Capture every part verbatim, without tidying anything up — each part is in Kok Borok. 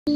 Good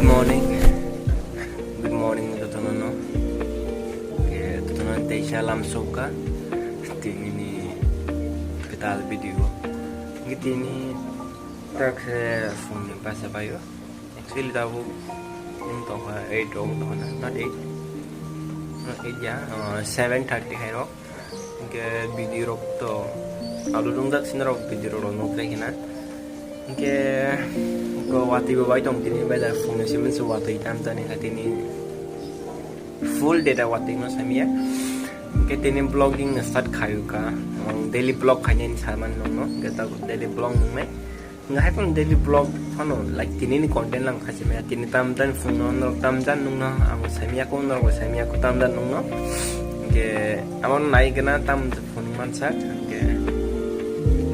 morning. Good morning, jotono no. Ke jotono teisa lam soka. Tini ni kwtal video. Ngi tini tak se phone ni pasa bayo. Actually, tabuk wng tongkha eight rok wng tongkha na, not eight, not eight ya, uh, seven thirty hai rok. Hingke video rok to upload wngjak sini rok video rok nukjai khena. Hingke ko watwi bo bai tong tini bai da phone se mwnse watwi tam tani kha tini. Full data watwi no samya. Hingke tini vlogging no start khayu ka. Ang daily vlog khainani saman nongno. Hingke ta daily vlog nungnai. Hingke hai phano daily vlog phano, like, tini ni content lang khachi maya. Tini tam jani phone no, norok tam jani nungno. Ang samya ko, norok samya ko tam jani nungno. Hingke amo nai gana tam phone mansa. Hingke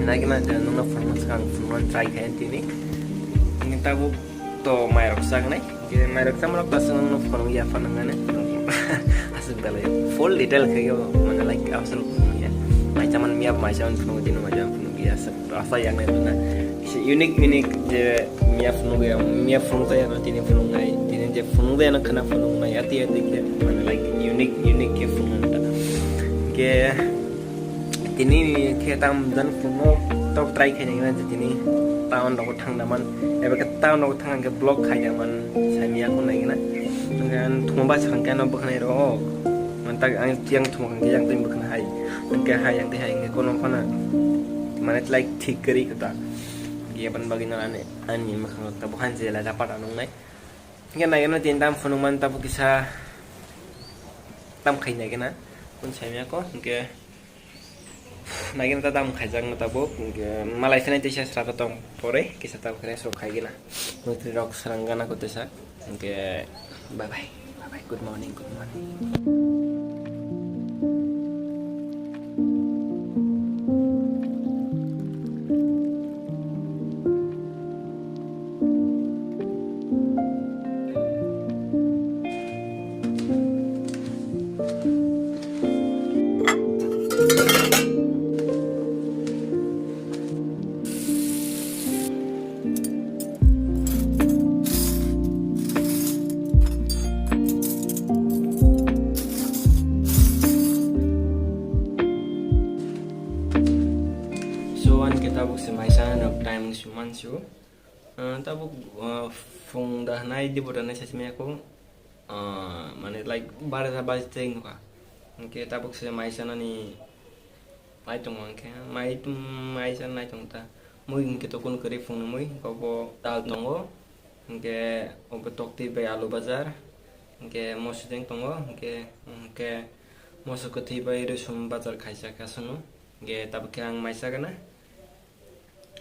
nai gana je nungno phone mansa ang phone man try khayan tini. Hingke tabuk to mairok chaknai. Hingke mairok chamrok ta chwng no phone ya phano ngane. Aswk belai full detail khe yo, mane, like, aswk phone ya. Mai chaman miya mai chaman phone dino mai chaman phone ya aswk rasa yang nai na. Kisa unique unique je miya phone ya, miya phone ta ya no tini phone nai. Tini je phone ya no khana phone nai ati ati khe, mane, like, unique unique khe phone ta. Hingke Tini khe tam jani phungo tok try khainai gana je tini town rogo thangna man, eba khe town rogo thang khe vlog khaina man, saimya ko nai gana. Hingke ang thuma ba sakang khe ano bwkhanai rok. Man tak ang yang thuma khe yang twi bwkhana hai. Hingke hai yang twi hai hingke kono khana mane like thik kwrwi kota. Hingke aboni bagwi no ani, ani mwkhang rok tabuk han je laga pata nungnai. Hingke nai gana tini tam phunuk man tabuk kisa tam khainai gana. Kun saimya ko hingke Nagina ta dam khaijak no tabuk, hingke malai phai nai teisa srata tong pore, kisa tam khe rest rok khai gina. Mwtri rok srang gana ko teisa, hingke bye bye, bye bye, good morning, good morning. So, ani khe tabuk se maisa no time se mansu. Ah, tabuk, ah, phung da hwnai, dibo da hwnai sachi maya kho. Ah, mane, like, barota baji tei nukha. Hingke tabuk se mai chanani nai tongo hingke, mai, mai chana nai tong ta. Mui hingke to kunu kwrwi phungni mui, obo dal tongo. Hingke obo toktwi bai alu bajar. Hingke moso jeng tongo. Hingke, hingke moso kwthwi bai rwsum bajar khaisa khe aswkno. Hingke tabuk khe ang mai chagana.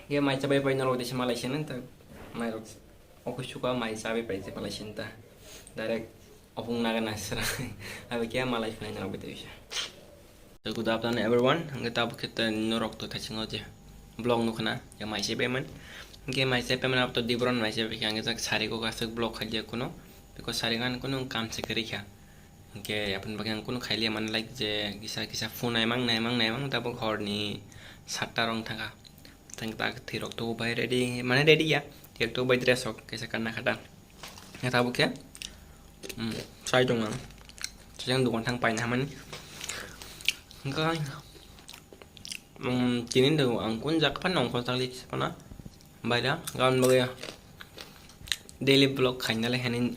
Hingke mai chabai pai norok dei se malai se nang ta, mai rok office suka mai chabai pai se malai se nang ta, direct opung naga na sra. Abe khe malai phai norok bai tei se. So, good afternoon everyone. Hingke tabuk khe ta norok to thaisingo je vlog nukha na, ya mai se bai man. Hingke mai se pai man abo to dibron mai se bai khe hingke tak sari ko aswk vlog khai dia kuno. Beko sari ngan kuno kam se kwrwi kha. Hingke aboni bagwi ang kuno khai liya mani like je kisa kisa phone naimang naimang naimang tabuk horni satta rok thangkha. Tang ta thwi rok to bai ready, mane ready ya. Thwi rok to bai dress rok kaisa kanna khata. Ya tabuk khe, um, sai tong ang. Sai ang dukan thang paina hamani. Hingke, um, tini do ang kun jak pan nong kon tangli kisa pana. Baira, gabon bagwi daily vlog khaina le hini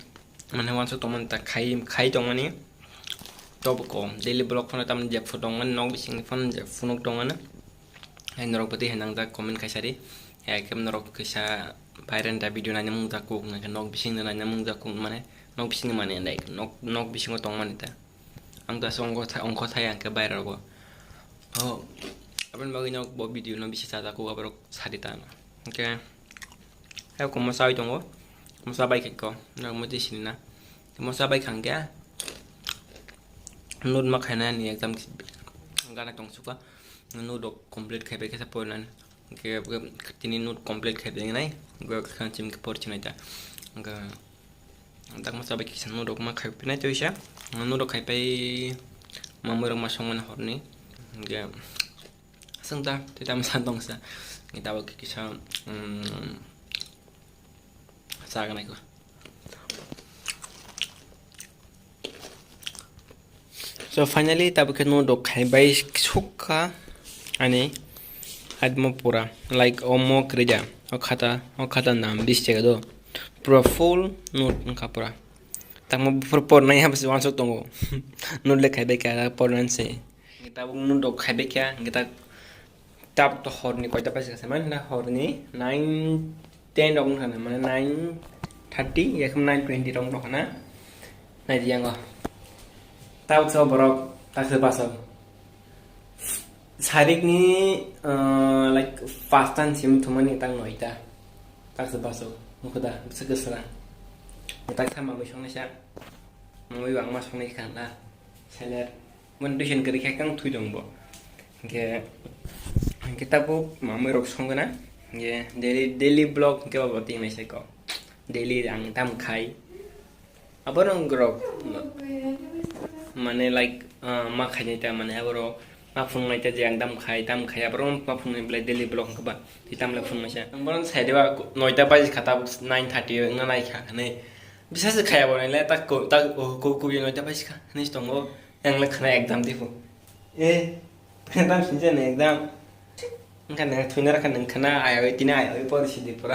mane wansuk tongmani ta khai, khai tongmani. Tobo ko daily vlog phano tamni jephu tongmani, nok bisingni phano jephu nuk tongmani. Hai norok bwtwi hai nangjak comment khaisadi. Hai khe norok kisa bairani ta video naina mungjak kuk, nangkhe nok bisingni naina mungjak kuk, mane nok bisingni mane like nok, nok bisingo tongmani ta. Ang ta ongkho thai, ongkho thai ang khe baira rogo. Oh, aboni bagwi nok bo video no bisi chajak kuk aborok sadi ta. Hwnkhe hai ko mosa bai tongo. Mosa bai khe ko, norok mui twi sini na. Mosa bai khang khe. Note ma khaina ni exam gana tong suka. Note rok complete khai bai khe sa porinani. Hwnkhe tini note complete khai bai nai. Hwnkhe khang chim khe por chinai ta. Hwnkhe tak masa bai kisa note rok ma khai pai nai twi sa. Note rok khai pai mamui rok ma songmani horni. Hwnkhe aswng ta twi tamo sa tong sa. Hwnkhe tabuk kisa, um, sa ganai ko. So finally tabuk khe note rok khai bai sukha ani admo pura, like, omo kwrwi da, o khata, o khata nam bis chega do, pura full note wngkha pura. Tamo buphuru pornai hapsi wansuk tongo. Note le khai bai kha pornani se. Tabuk note rok khai bai kha, hwnkhe ta Tab to horni koita baji kha, mane na horni nine ten rok wngkha na, mane nine thirty, yakham nine twenty rok wngkha na. Nai di yango. Tab so borok, tak se baso. Sarik ni, uh, like, paanch tan sim thumani tang noita. Tak se baso. Nukho da, bwswk kwsra. Tak sama mui songnai sa. Mui bangma songnai kha na. Seler. Mani tuition kwrwi khe kang thui tong bo. Hwnkhe, hwnkhe tabuk mamui rok songkha na. Hwnkhe daily, daily vlog hwnkhe bo twi nai sai ko. Daily ang tam khai. Abo rok, mane, like, ah, ma khainai ta, mane, abo rok ma phunuknai ta je ang tam khai, tam khai, abo rok ma phunuknai belai daily vlog hwnkhe ba. Twi tam le phunuknai sa. Ang bono sai de ba noita baji kha, tabuk nine thirty wngna nai kha, hwnwi. Bisas khai abo nai le, tak ko, tak, oh, ko, ko, noita baji kha, hwnwi tongo. Yang le khna exam di phu. Eh, tam sinja ne exam. Engka ne thuina rakha nang khna ayawai tini ayawai por si di pura.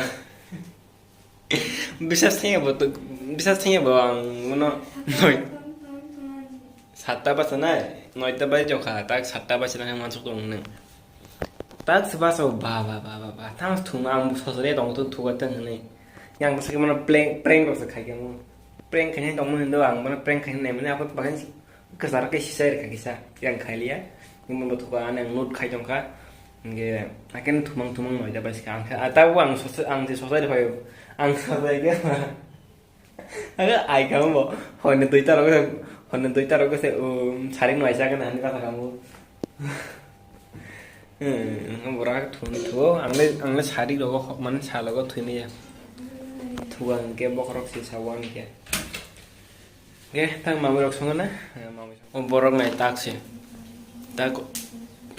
Bisas thangya bo to, bisas thangya bo ang mono noi. Satta basa na, noita bai jokha, tak satta basa na mansuk tong ne. Tak se basa ba, ba, ba, ba, ba. Tang thuma ang sosore tong to thuga tang ne. Yang basa ke mono prank, prank basa khai ke mo. Prank khai ne tong mo ndo ang mono prank khai ne mane apa bahkan Kwcharo khe sisai rwkha kisa, yang khailiya. Nini bo thuka ani ang note khai tongkha. Hwnkhe, haikhe thumang thumang noida bai sikha. Ang khe, ah, tabuk ang sosa-, ang je sosai rwphai, ang sosai khe. Ang ai kha bo, hwnwi duita rok khe, hwnwi duita rok khe se, um, sarik noisa khe nani kasa kha bo. Hmm, borok thum thuo, ang le, ang le sarik rogo hok mani salogo thwimaya. Thuga hwnkhe bokhorok se sao hwnkhe. Ge, tak mamui rok songo na? Eh, mamui songo. O borok nai tak se. Tak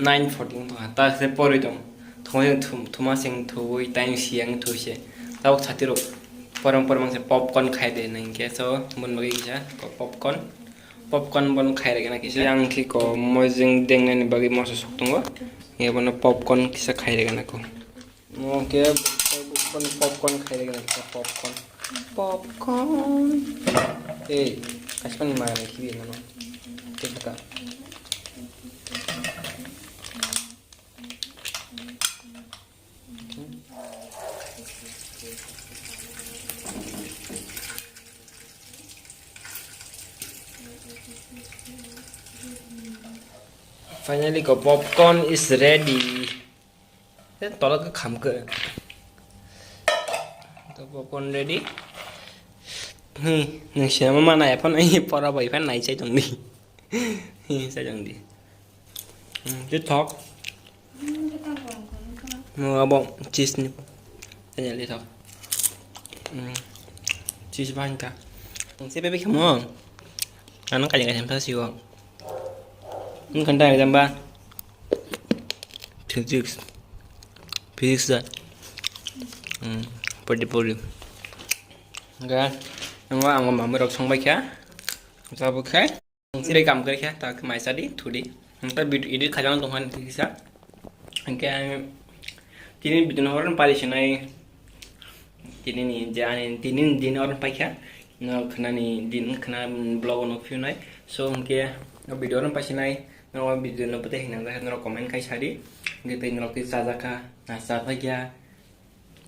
nine forty wng tongkha. Tak se porwi tong. Thongwi thum-, thuma sing thuwi, time siyang thu se. Tabuk sati rok porong porong se popcorn khai de nang ke so, bun bagwi kisa ko popcorn. Popcorn bon khai rega na kisa. Yang ki ko mojing deng nani bagwi moso sok tongo. Ye bono popcorn kisa khai rega na ko. Oke, popcorn khai lagi nanti popcorn. Popcorn. Eh, kasih mana lagi dia nama? Kita kata. Finally, ko popcorn is ready. Tei tola khe khamkhe. To popcorn ready. Hi, nwng sinama ma nai phano, hi, pora bai phano nai chai tong di. Hi, chai tong di. Hmm, tei thok. Mo abo cheese ni. Tanya li thok. Hmm, cheese bang ka. Nwng se bebe khamo. Ano kali kali sa siwo. Nwng khanta exam ba? Physics. Physics da. Hmm, pori pori. Ga, nwng ang mamui rok songbai kha. Jabo khai. Nwng sire kam kari kha, ta mai sadi, thudi. Nwng ta video edit khaijang tong han kisa. Hingke ang tini video no horon pali sinai. Tini ni je ani tini ni din oro paikha, no khnani din khna vlog no phiyunai. So hwnkhe no video oro paisinai, no video no pate hinang norok comment khai sadi. Hwnkhe tei norok tei chajakha, na chajakya,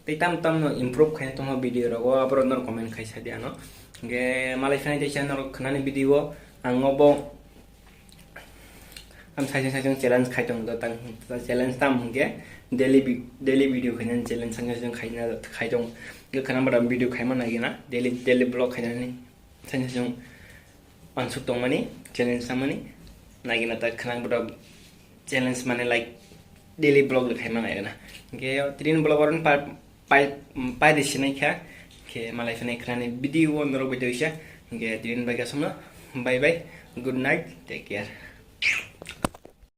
tei tam tam no improve khai tongma video rogo, aborok norok comment khai sadi ano. Hwnkhe malai phai teisa norok khnani video ang obo. Ang saisung saisung challenge khai tong do tang, challenge tam hwnkhe daily vi-, daily video khaina challenge saisung saisung khaina khai tong. Hwnkhe khana bada video khaima nagina daily, daily vlog khainani saisung saisung uansuk tongmani challenge samani nagina ta khana bada challenge mane like daily vlog le khaima nagina. Hwnkhe tini vlog oron pa pai, pai de sinai kha. Khe malai phai khrani video norok bai doisa. Hwnkhe tini bai kasumna. Bye bye. Good night. Take care.